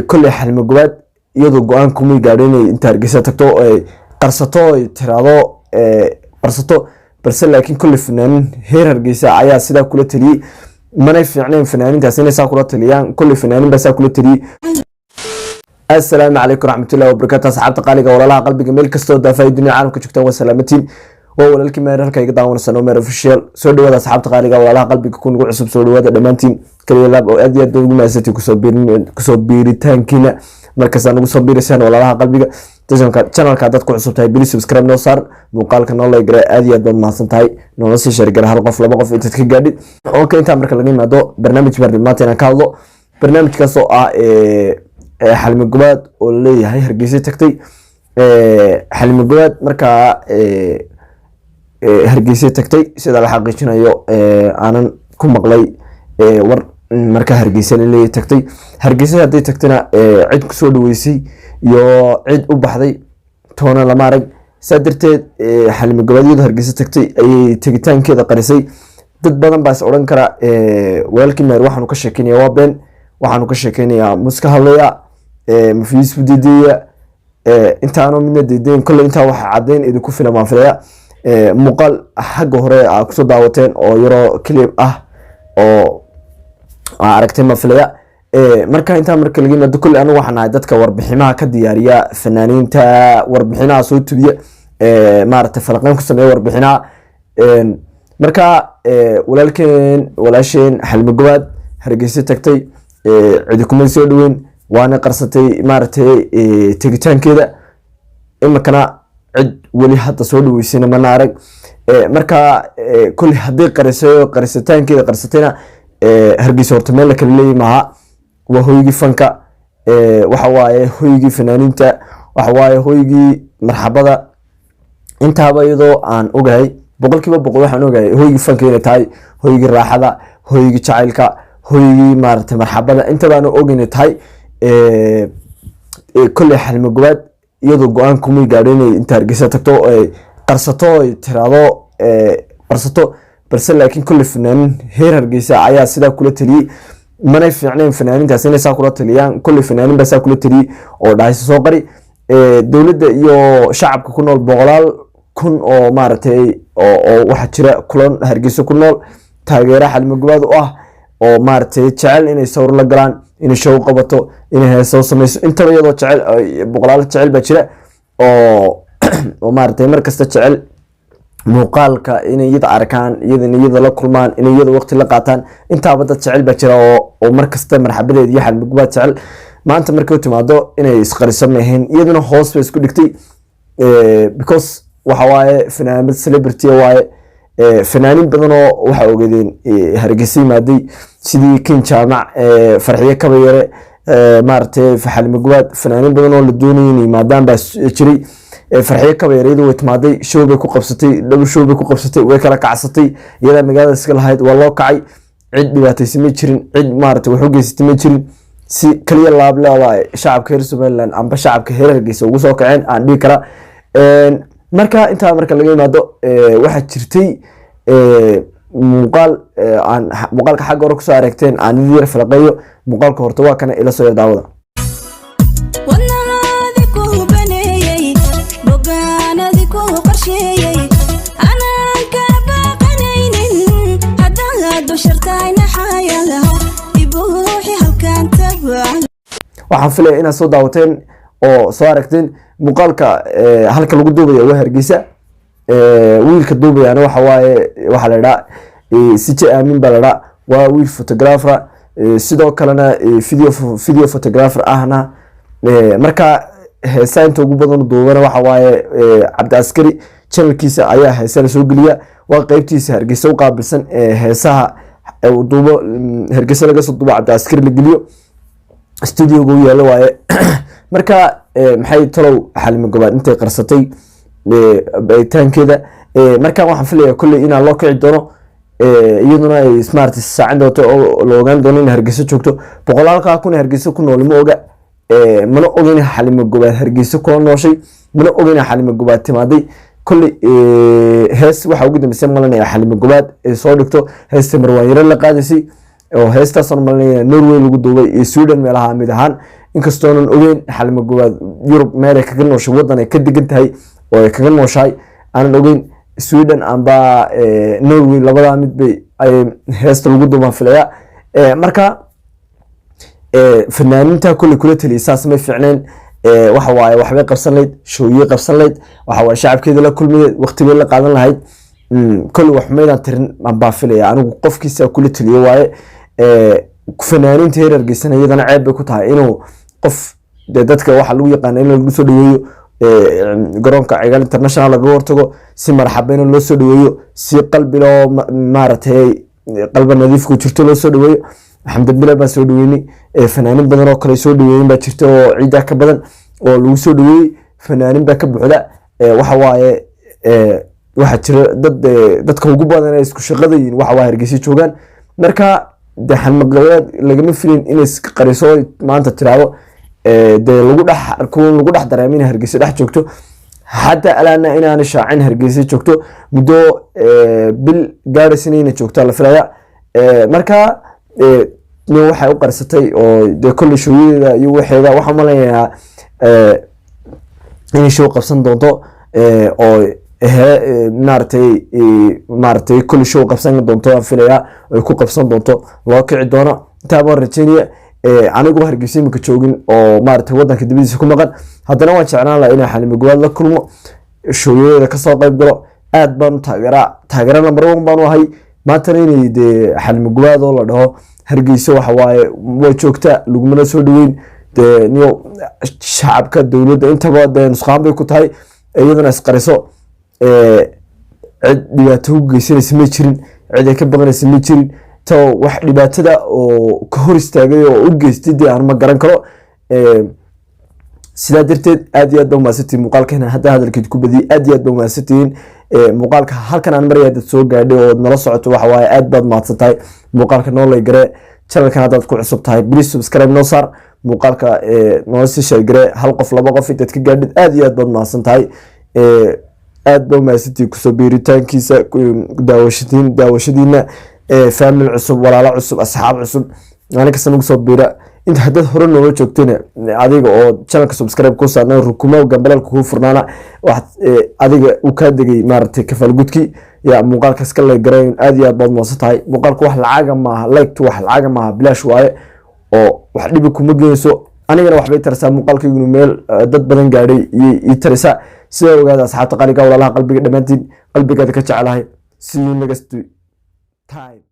Kolley Xalimo Gobaad iyadoo go-aan kumay gaadho inay inta Hargeysa tagto ay qarsato, ay tiraado qarsato, balse laakiin kolley fanaanin heer Hargeysa ayaa sidaa kula taliyey. Manay fiicnayn fanaaniintaas inay saa kula taliyaan. Kolley fanaanin baa saa kula taliyey. Assalaamu calaykum raxmatullahi wabarakatu, asxaabta qaaliga, walaalaha qalbiga, meel kastoo daafaya dunia caalamka joogtaan, waa salaamatiin. Waa walaalkii Meer, halka iga daawanaysan oo Meer Official. Soo dhawaada, asxaabta qaaliga, walaalaha qalbiga, ku nagu cusub, soo dhawaada dhammaantiin. Kaliya laab oo aad iyo aad ugu mahadsantiin kusoo biiritaankiina markaas nagu soo biiraysaan. Walaalaha qalbiga, channelka haddaad ku cusub tahay, please subscribe noo saar, muuqaalka noo like gara. Aad iyo aad baad mahadsan tahay. Noola sii share gara, hal qof, laba qof intaad ka gaadhid. Okay, intaa marka laga yimaado, barnaamij baan maanta inaan ka hadlo, barnaamijkaas oo ah Xalimo Gobaad oo laleeyahay Hargeysa tagtay. Xalimo Gobaad markaa Hargeysa tagtay, sida la xaqiijinayo aanan ku maqlay war, markaa Hargeysa laleeyahay tagtay. Hargeysa hadday tagtayna, cid kusoo dhaweysay iyo cid u baxday toona lama arag. Saa darteed Xalimo Gobaad iyadoo Hargeysa tagtay ayay tegitaankeeda qarisay. Dad badan baa is odhan kara, walaalkii Meer waxaanu ka sheekeynaya waa been, waxaanu ka sheekeynayaa muska hadlaya, mafiis buu diidaya. Intaanu midna diidayn, kolley intaa waxa caddayn idinku filan baan filaya muuqaal xagga hore aa kusoo daawateen oo yaroo clip ah oo aa aragteen baan filaya. Marka intaa marka laga yimaado, kolley anigu waxaan ahay dadka warbiximaha ka diyaariya fanaaniinta, warbixinaha soo tubiya, maaragtay, falaqeyn ku sameeya warbixinaha. Marka walaalkeen, walaasheen Xalimo Gobaad Hargeysa tagtay, cidi kumay soo dhaweyn, waana qarsatay, maaragtay, tegitaankeeda. Iminkana cid weli hadda soo dhaweysayna mana arag. Marka kolley hadday qarisay oo qarisitaankeeda qarsatayna, Hargeysa horta meel la kala leeyahy maaha. Waa hoygii fanka, waxa waaye hoygii fanaaniinta, waxa waaye hoygii marxabada. Intaaba iyadoo aan ogahay, 100% waxaan ogahay hoygii fanka inay tahay, hoygii raaxada, hoygii jacaylka, hoygii, maaragtay, marxabada, intabaana og inay tahay. Kolley Xalimo Gobaad iyadoo go-aan kumay gaadho inay inta Hargeysa tagto ay qarsato, ay tiraado qarsato, balse laakiin kolley fanaanin heer Hargeysa ayaa sidaa kula taliyey. Manay fiicnayn fanaaniintaas inay saa kula taliyaan. Kolley fanaanin baa saa kula taliyey oo dhahaysa soo qari. Dowladda iyo shacabka ku nool, boqolaal kun oo, maaragtay, oo waxaa jira kulan Hargeysa ku nool, taageera Xalimo Gobaad u ah oo, maaragtay, jecel inay sawir la galaan, inay show qabato, inay heesoo sameyso. Intaba iyadoo jecel, boqolaal jecel baa jira oo, maaragtay, mar kasta jecel muuqaalka inay iyada arkaan, iyadana iyada la kulmaan, inay iyada waqti la qaataan. Intaaba dad jecel baa jira oo mar kasta marxabadeed iyo Xalimo Gobaad jecel. Maanta markay u timaado inay isqariso maahayn, iyaduna hoos bay isku dhigtay, because waxa waaye fanaanad celebrity waaye. Fanaanin badan oo waxaa ogeedeen Hargeysa yimaaday, sidii Kin Jaamac, Farxiyo Kabayare, maaragtay, Xalimo Gobaad, fanaanin badan oo la doonayay inay yimaadaan baa jiray. Farxiyo Kabayare iyadu way timaaday, show bay ku qabsatay, dhabo show bay ku qabsatay, way kala kacsatay. Iyadaa magaalada iska lahayd, waa loo kacay, cid dhibaataysa ma jirin, cid, maaragtay, wax u geysatay ma jirin. Si kaliya laableeda shacabka reer Somaliland amba shacabka heer Hargeysa ugu soo kaceen aan dhihi karaa. Marka intaa marka laga yimaado, waxaa jirtay muuqaal aan muuqaalka xagga hore kusoo aragteen, aan idin yar falaqeeyo. Muuqaalka horta waa kana, ila soo yar daawada. Wadnahaadi ku baneeyey, bogaanadi ku qorsheeyey, anaan ka baaqanaynin haddaad bashartahay naxayada ibuuxi halkaan tabac. Waxaan filaya inaad soo daawateen oo soo aragteen muuqaalka. Halka lagu duubaya waa Hargeysa. Wiilka duubayana waxa waaye, waxaa la idhaa CJ Aamin baa la idhaa. Waa wiil photographer, sidoo kalena video photographer ahna. Marka heesaa inta ugu badan duubana waxa waaye Cabdi Askari channelkiisa ayaa heesa lasoo geliya. Waa qeybtiisa Hargeysa u qaabilsan heesaha uu duubo, Hargeysa laga soo duubo, Cabdi Askari la geliyo, studioga u yaalo waaye. Marka maxay talow Xalimo Gobaad intay qarsatay baaritaankeeda? Marka waxaan filaya kolley inaan loo kici doono, iyaduna ay, maaragtay, saacin doonto oo la ogaan doono in Hargeysa joogto. Boqolaalkaa kun ee Hargeysa ku nool ma oga, mana oga in Xalimo Gobaad Hargeysa kula nooshay, mana oga in Xalimo Gobaad timaaday. Kolley hees waxaa ugu dambeysay malanaya Xalimo Gobaad ay soo dhigto, heesta Marwaan Yare la qaadaysay, oo heestaasaan malanaya Norway lagu duubay iyo Sweden meelaha mid ahaan. Inkastoonan ogeyn Xalimo Gobaad Yurub meelay kaga nooshay, wadan ay ka degan tahay oo ay kaga nooshahay aanan ogeyn. Sweden amba Norway, labadaa mid bay ay heesta lagu duubaan filaya. Marka fanaaniinta kolley kula taliyay saas may fiicneen. Waxa waaye waxbay qabsan lahayd, showye qabsan lahayd, waxa waaye shacabkeeda la kulmideed, waqtigay la qaadan lahayd. Kolley wax maydaan tirin baa filaya anigu qofkiisa kula taliyo waaye. Fanaaniinta heer Hargeysana iyadana ceeb bay ku tahay inuu qof dee dadka waxaa lagu yaqaana in lagu soo dhaweeyo garoonka Cigaal International, laga hortago si marxabayna loo soo dhaweeyo, si qalbi loo maaragtay qalba nadiifku jirto loo soo dhaweeyo. Xamdi Bile baan soo dhaweynay, fanaanin badan oo kale soo dhaweeyen baa jirta oo ciidaa ka badan oo lagu soo dhaweeyey. Fanaanin baa ka buuxda. Waxa waaye waxaa jira dad dadka ugu badan ee isku shaqada yihiin waxa waa Hargeysa joogaan. Marka dee Xalimo Gobaad lagama filin inay iska qariso oo maanta tiraahdo dee lagu dhex arko, lagu dhex dareemo inay Hargeysa dhex joogto. Xataa alaana inaanay shaacin Hargeysa joogto muddo bil gaadhaysa inayna joogto la filaya. Marka nin waxay u qarsatay oo dee kolley showyadeeda iyo waxeeda waxaan maleynayaa inay show qabsan doonto oo maaragtay kolley show qabsan doonto aan filayaa, ay ku qabsan doonto, loo kici doono. Intaa baan rajeynaya. Anigu Hargeysa imika joogin oo maaragtay wadanka dibadiisa ku maqan, haddana waan jeclaan lahaa inaan Xalimo Gobaad la kulmo, showyadeeda kasoo qayb galo. Aad baan u taageeraa, taageera number one baan u ahay. Maantana inay dee Xalimo Gobaad oo la dhaho Hargeysa waxa waaye way joogtaa, lagumana soo dhaweyn, dee niyo shacabka, dowladda intaba dee nusqaan bay ku tahay. Iyadana isqariso, cid dhibaato u geysanaysa ma jirin, cid ay ka baqanaysa ma jirin. To wax dhibaatada oo ka hor istaagay oo u geystay dee aan ma garan karo. Sidaa darteed aad iyo aad ba umahadsantihiin. Muuqaalkeena hadda hadalkeed ku badiyay, aad iyo aad ba umahadsantihiin. Muuqaalka halkan aan maraya dad soo gaadhay oo nala socoto, waxa waaye aad baad mahadsan tahay. Muuqaalka noo like garee, channelkan haddaad ku cusub tahay please subscribe noo saar, muuqaalka noo sii share garee, hal qof, laba qof intaad ka gaadhid. Aad iyo aad baad mahadsan tahay, aad ba umahadsantihiin kusoo biiritaankiisa, daawashadiina, family cusub, walaalo cusub, asxaab cusub maalin kasta nagu soo biira. Inta haddaad hore noola joogtayna, adiga oo channelka subscribe ku saarna, rukumo gambalaalka kuu furnaana, waxaad adiga uu kaa degay maaragtay kafaalgudkii ya muuqaalkaas ka like garayn. Aad iyo aad baad mahadsan tahay. Muuqaalku wax lacaga maaha, like-tu wax lacaga maaha, bilaash waaye oo wax dhibi kuma geynayso. Anigana waxbay taraysaa, muuqaalkaygunu meel dad badan gaadhay ii taraysaa. Sidaa ogaada asxaabta qaaliga, walaalaha qalbiga, dhammaantiin qalbigaada ka jecelahay. See you next time.